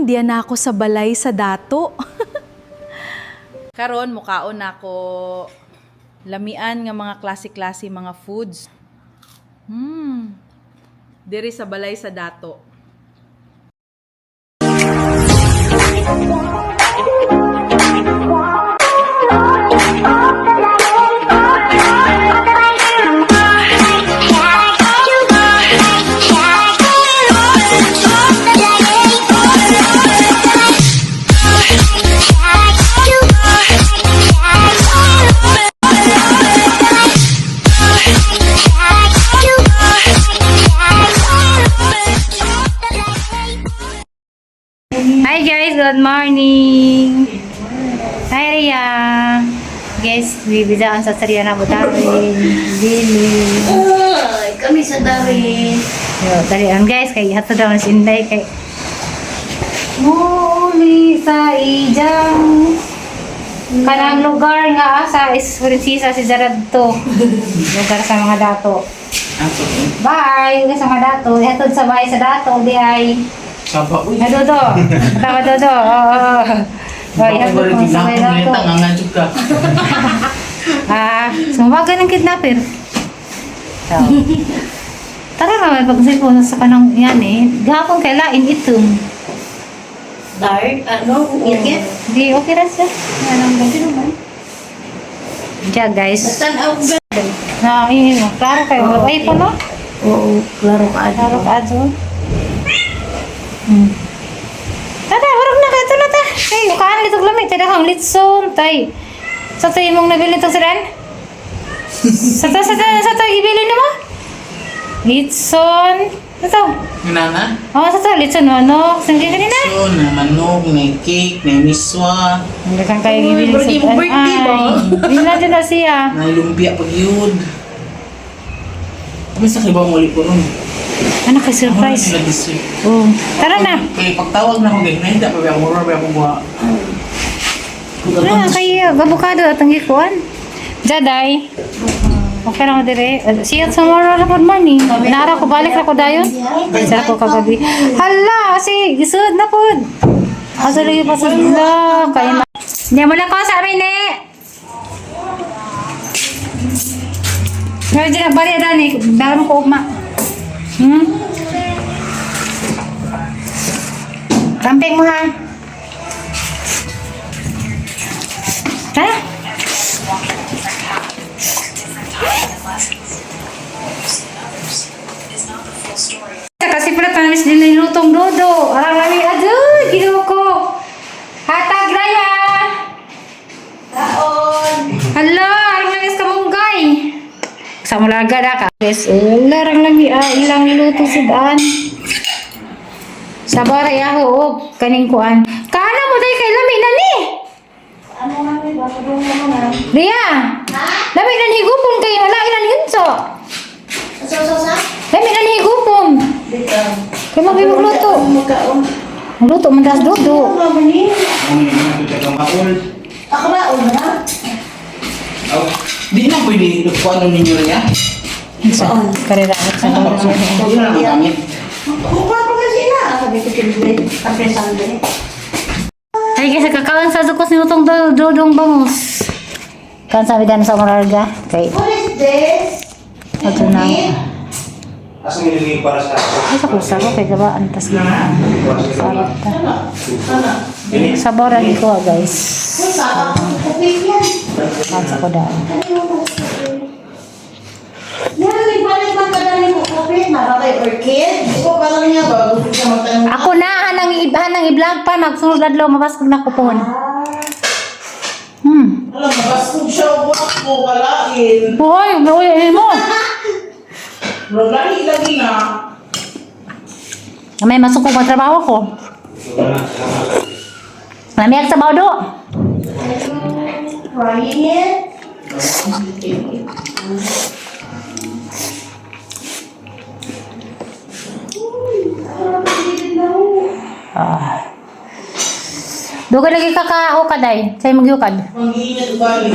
Karon, diya na ako sa balay sa dato. Karon mukaon na ako lamian nga mga klase-klase mga foods. Diri sa balay sa dato. Hi guys, good morning. Hi Ria. Guys, bibidaan sa Sariana Butarin. Dili. Ay, kami sa dari. Yo, dali ang guys kay hato daw si Inday kay Muli sa ijang kanang lugar nga sa is Prinsesa si Jaradto. Lugar sa mga dato. Bye, lugar sa mga dato. Hatod sa bahay sa dato di ay. Saba, uy. Nadodo. Tama dodo. Oo. Oh, Baka ihatod ba ko rin sa bahay kidnapper dato. nito, nga nga ka. Ah, sumawagan ng kidnapper. So, tara nga, may pag-cellphone sa kanang yan eh. Gahapon kay lain itom. Dark, ano, ikit. Di, okay ra siya. Anong gabi naman. Diya, guys. Tanaw ba? Na, yun, klaro kayo. Ay, po no? Oo, klaro ka. Klaro ka, Adjo. Tara, hurog na kayo. Ito na ta. Ay, kaan litog lamig. Tada kang litson, tay. Sa tayo mong nabili itong siran? Sa to, ibili na mo? Litson. Sa to. Yung nana? Oh, sa to, litson manok. Saan kayo kanina? So, na manok, na cake, na miswa, Hindi kang kayo Uy, ibili birthday mo, birthday ba? Bila dyan na siya. Na lumpia pag yun. Kami sa kibaw muli ko ron. Ano kay surprise? Ako na sila Oh. Tara na. Kaya pagtawag na ako, ganyan, hindi pa ba ako, ba ako buha. Tara na kay avocado at ang gikuan. Jaday. Okay na ko dire. See you tomorrow na good morning. Nara ko balik ra ko dayon. Sa ko kagabi. Hala, si gisud na pod. Asa lagi pa sa sila. Kay na. Hindi mo lang ko sa amin eh. Ngayon dyan, bali dani. Dalam ko ugma. Kamping mo ha. Tara. Kasi pala tanamis din na lutong dodo. Arang lami, aduh, ginoo ko. Hatag raya. Taon. Hala, arang lamis kamunggay. Sa mulaga na ka. Guys, wala arang lami, ah, ilang niluto sidaan. Sa bara yaho, oh, kaning kuan. Kaana mo day kay lami na ni. Ano nga may baka doon mo na. Ria. Lami na ni higupon kay wala ilan yunso. Sa sa sa? Lami na ni higupon. Dito. Kay magibog luto. Magkaon. Luto man das dodo. Ano ba ni? Ang hindi ko maul. Ako ba una? Di na pwede lugpuan ninyo niya. Saan? Karera ako sa Ano ba? Hindi na magamit. Kukuha pa kasi na. Sabi ko Tuesday. Kasi Sunday. Ay, kasi kakaon sa dukos ni utong dodong bangus. Kan sabi dan sa mararga. Kay What is this? ato na. Asa nilagay para sa Ay, sa kusa ko kay gaba antas na. Sarap ta. Sa bora ni ko guys. Sa ako yan. Kan sa ko daan. Meron balik man ka dali ko kopi na kay orchid. Ko parang niya ba gusto siya magtanong. Ako na anang iba nang i-vlog pa magsunod adlaw mabaskog na ko pohon. Alam mo, basta siya ko kalain. Buhay, uy, ay mo. Lagi lagi na. May masuko pa trabaho ko. Lamiag sa bawdo. Trying it. Ah. Duga lagi ka ka day. Say magyukad. Mag-iingat ugali.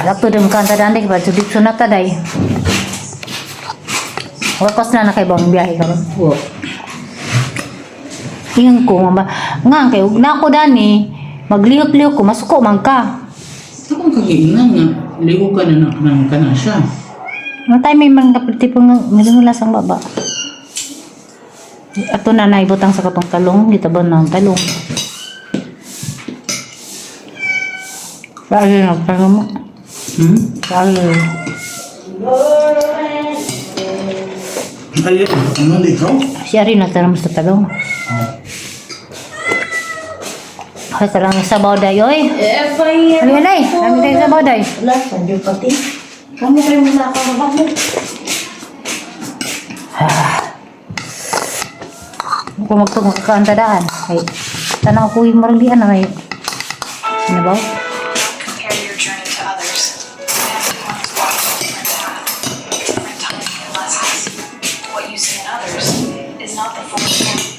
Wala po din kanta daan ba dito na ta day. Wakos na na kay bang biyahe karon. Wa. Ingon ko nga nga kay ug na ko dani maglihok-lihok ko masuko man ka. Akong kagiinan nga ligo ka na na ka na siya. Ang time may man kapit po nga nila sang baba. Ato na naibutang sa katong talong, gitaban na ang talong. Lagi na talong mo. Hmm? Lagi. Ay, ano di ikaw? Siya rin nagtaram sa talong. Ay, talang sabaw day, oy. Ano yan ay? Lami tayo sabaw day. Wala, sanyo pati. Kamu kayo muna ako mabakit. Kung magtong makakaantadaan. Ay, tanaw ko yung maralian na may. Ano ba? Compare your journey to others. Everyone is walking a different path, different timing and lessons. What you see in others is not the full story.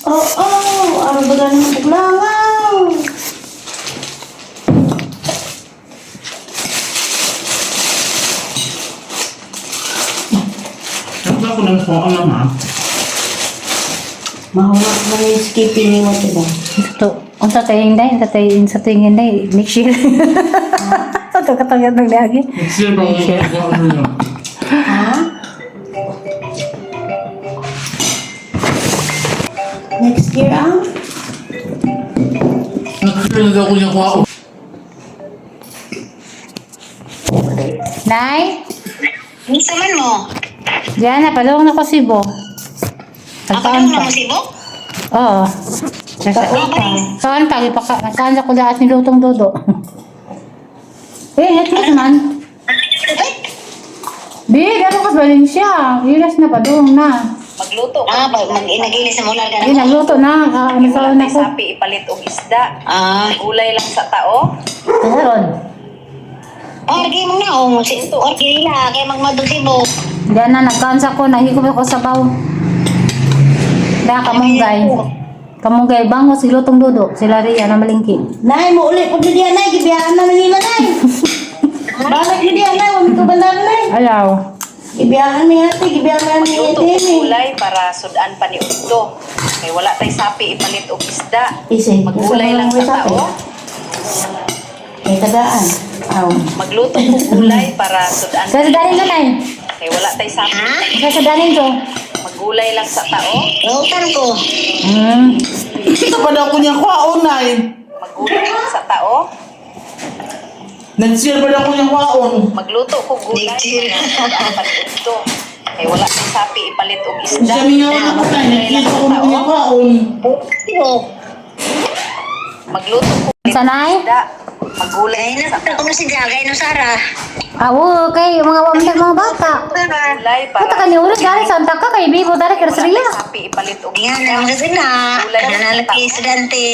Oh, ano ba ganun buglangaw? Ako ako nang kuha ang mama. Mahulog mo na yung skipping ni mo, diba? Ito, unsa tayo inday, unsa tayo unsa tayo inday next year. Ito katanggat ng lagi. Next year ba ako kuha ang niya? Ha? Next year, ah? Next year na daw ako niya kuha. Nay, Unsa man mo? diyan na palong na ko sibo. Ako Pagkaon na pa. mo sibo? Oo. Saan pa ipaka saan sa kulaat ni lutong dodo. Eh, hetless man. Di, dapat kas Valencia. Ilas na padung na. Magluto Ah, pag mag nagilis sa mula Eh, ka na. nagluto na. Ah, ano sa wala na tay ko. sapi ipalit og isda. Ah, Gulay lang sa tao. Karon. orgi mo na oh, si orgi nila kay magmadug sibo. Diyan na nagkaan sa ko, nahigop ako sa baw. Da kamunggay. Kamunggay bango si lutong dodo, sila Ria na malingki. Nay, mo ulit pag diyan, Nay. Gibiyaan na nila, Nay. Balik ni diyan, Nay. Huwag ko bandar, Nay. Ayaw. Gibiyaan ni ate, gibiyaan ni Magluto ate. og gulay para sudan pa ni Udto. Kay wala tay sapi ipalit og isda. Ise, Maggulay lang sa tao. Kay tagaan. Aw. Magluto og gulay para sudan Sa danin ko nay. Kay wala tay sapi. Sa danin ko. Maggulay lang sa tao. Rautan ko. Ito pa daw ako niya kuha nay. Maggulay lang sa tao. Next year pa daw ako niya kuhaon. Magluto ko gulay Next year. para sudan pa ni Udto. Kay wala tay sapi ipalit og isda. Sabi nga ako na, next year pa ako niya kuhaon. Sibo. Magluto ko Sanay? isda. Maggulay Kay lang na sa ko si Jaga no Sara. Awo, kay mga wamdag mga bata. gulay para Puta ka ni ulit dari santa ka kay bibo dari Wala kay tay sapi ipalit og Nga na mga sina. Nanalaki estudyante.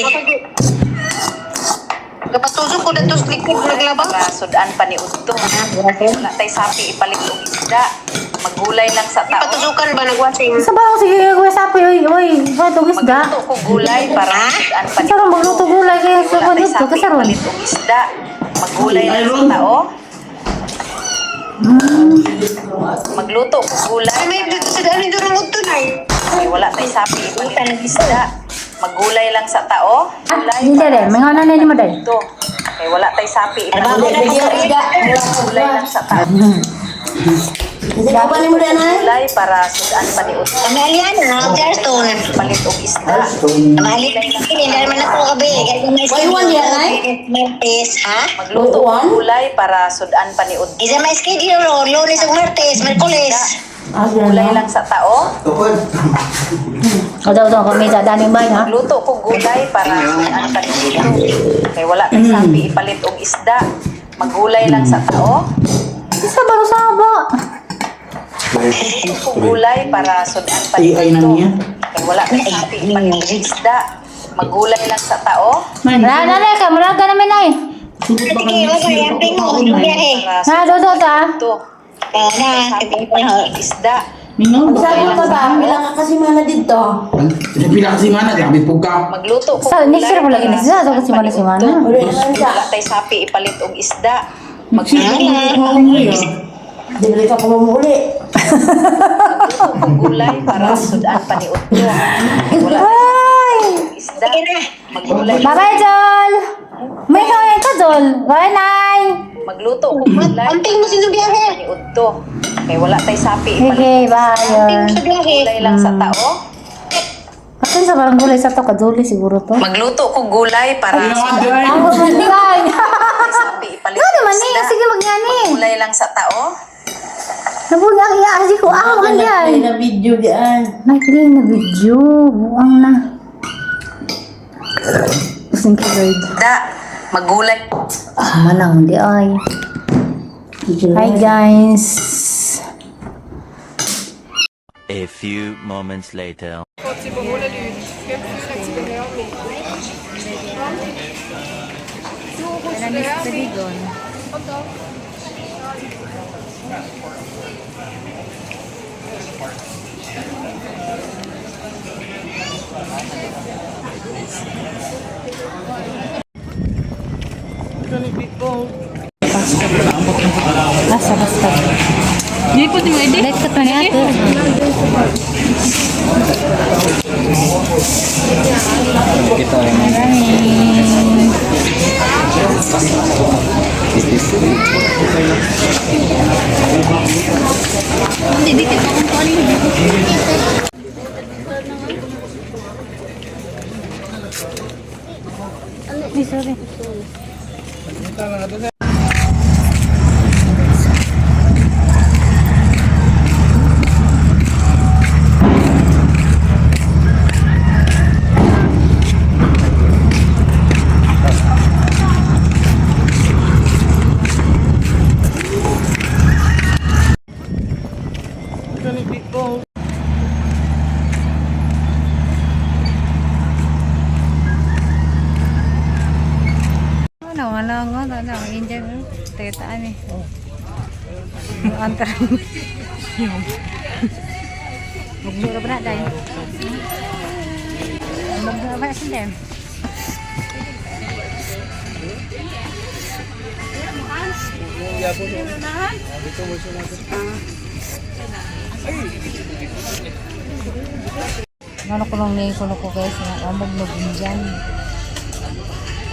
Kapatusok ko dito sa likod naglaba. para sudan pa ni Udto. Wala tay sapi ipalit og isda. Maggulay lang sa tao. Patusukan ba nagwasing? Sa bawo sige kuya sapi oy oy, patong isda. Magluto ko gulay para sudan pa ni Sa ron magluto gulay kay sa Wala tay dito sapi ka sa ron. ipalit og isda. Maggulay lang sa tao. Magluto ko gulay. Ay may dito sa dami durong udto na. Kay wala tay sapi ipalit og isda. Maggulay lang sa tao. Ah, hindi dai, may nga na ni mo dai. Ito. Kay wala tay sapi ipalit Balik ni diyan, isda. gulay lang sa tao. Kasi ka pa ni mo diyan, Nay. Gulay para sudan pa ni Udto. Kamalian na, Charleston. Ipalit og isda. Mahalik ini dahil man ako kabi. Why one yan, ay? Martes, ha? Magluto og gulay para sudan pa ni Udto. Isa may schedule ro, Lunes ug Martes, Merkules. Ah, Gulay lang sa tao. O daw daw kami sa daning bay ha. Magluto ko gulay para sudan pa ni Udto. Kay wala tay sapi ipalit og isda. Maggulay lang sa tao. Isa ba sa ba? Magluto ko gulay para sudan pa ni AI na Udto. niya. Kay wala tay sapi ipalit og isda. Maggulay lang sa tao. Wala na na ka mura ka namin ay. Sugod pa Sige, ka next wag year ay pa mo, kuhaon nay. biyahe. Para Na do do ta. Udto. Oo Kay na, sapi ipalit og isda. Mingaw ba? Sabi pa ba, pila ka kasi mana dito. Pila ka semana, grabe po ka. Magluto ko Sa next year mo lagi na siya, sa simana simana. Wala naman siya. Wala tay sapi ipalit og isda. Dili ka kumumuli. Magluto kog gulay para sudan pa ni Utto. Wala tay Ay! isda. Maggulay. Bye-bye, Jol! May kawin ka, Jol! Bye, Nay! Magluto kog gulay. Anting mo sa biyahe. Pa ni Utto. Kay wala tay sapi ipalit Okay, og bye. Anting mo sa biyahe. gulay lang sa tao. Atin sa parang gulay sa to, kaduli siguro to. Magluto kog gulay para sudan Ang gumanday! pa sapi ipalit Ano og naman eh, isda. sige magyani. Gulay lang sa tao. Nabuga ang iya, kasi ko ah, magandaan. na video diyan. Nakiling na video, buang na. Thank you, Lord. Da, magulay. Manang di ay. Hi guys. A few moments later. Basta, basta. Hindi po di mo Let's cut na ate. Ay, sorry. Ano, wala nga, wala, enjoy mo. Tetaan eh. Antar. Maglura pa na dahil. Maglura pa na sila. Ano ko lang ni ko ko guys, nga amog dyan.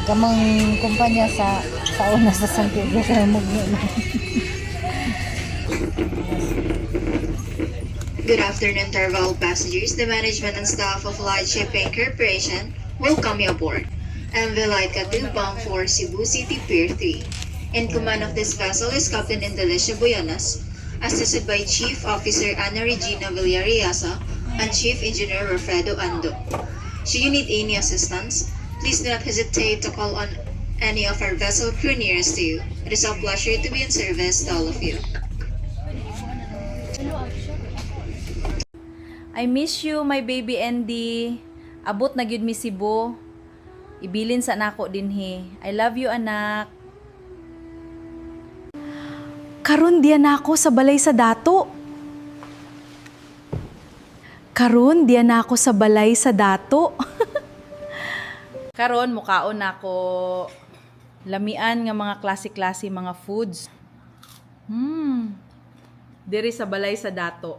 Gamang kumpanya sa una sa San Pedro kaya mugno na. Good afternoon, Tarval passengers. The management and staff of Light Shipping Corporation welcome you aboard. MV Light Katu bound for Cebu City Pier 3. In command of this vessel is Captain Indalecia Boyanas, assisted by Chief Officer Ana Regina Villariasa and Chief Engineer Wilfredo Ando. Should you need any assistance, please do not hesitate to call on any of our vessel crew nearest to you. It is our pleasure to be in service to all of you. I miss you, my baby Andy. Abot na gyud mi Cebu. Ibilin sa nako dinhi. I love you, anak. Karon diya na ako sa balay sa dato. Karon diya na ako sa balay sa dato. Karon mukaon nako lamian nga mga klase-klase mga foods. Diri sa balay sa dato.